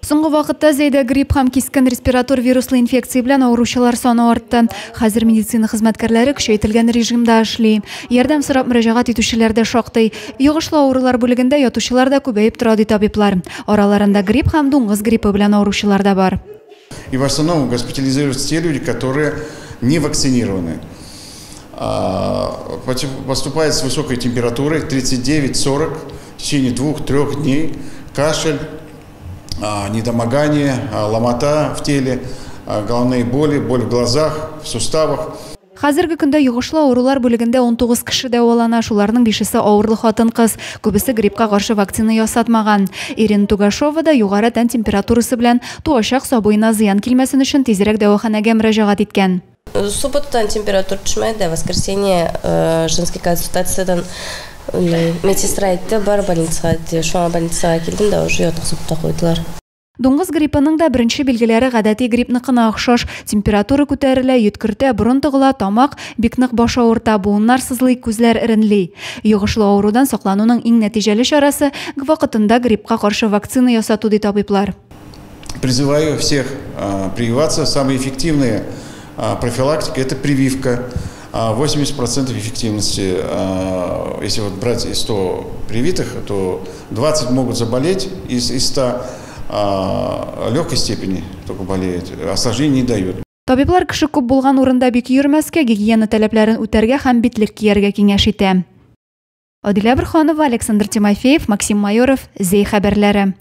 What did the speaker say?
Соңгы вакытта Зәйдә грипп һәм кискен респиратор вируслы инфекция белән авыручылар саны артты. Хәзер медицина хезмәткәрләре көчәйтелгән режимда эшли. Ярдәм сорап мөрәҗәгать итүчеләр дә шактый. Йогышлы авырулар бүлегендә ятучылар да күбәеп тора, ди табиблар. Араларында грипп һәм дуңгыз гриппы белән авыручылар да бар. И в основном госпитализируются те люди, которые не вакцинированы. Поступает с высокой температурой 39-40 в течение 2-3 дней, кашель, недомогание, ломота в теле, головные боли, боль в глазах, в суставах. Хәзерге көндә йогышлы авырулар бүлегендә 19 кеше дәвалана, шуларның бишесе авырлы хатын-кыз. Күбесе гриппка каршы вакцина ясатмаган. Ирина Тугашова да югары тән температурасы белән туачак сабыена зыян килмәсен өчен тизрәк дәваханәгә мөрәҗәгать иткән. Субботадан температура төшмәде, воскресенье женский консультациядан медсестра әйтте, бар больницага, шуңа больницага килдем дә уже яткызып та куйдылар. Дуңгыз гриппының да беренче билгеләре гадәти гриппныкына охшаш. Температура күтәрелә, йөткертә, борын тыгыла, тамак, бик нык баш авырта, буыннар сызлый, күзләр эренли. Йогышлы авырудан саклануның иң нәтиҗәле чарасы вакытында гриппка каршы вакцина ясату, ди табиблар. Призываю всех прививаться. Самая эффективная профилактика – это прививка. 80% эффективности, если вот брать из 100 привитых, то 20 могут заболеть из 100, легкой степени только болеют, осложнений не дают. Табиблар кеше күп булган урында бик йөрмәскә, гигиена таләпләрен үтәргә һәм битлек кияргә киңәш итә. Адилә Борһанова, Александр Тимофеев, Максим Майоров, Зәй хәбәрләре.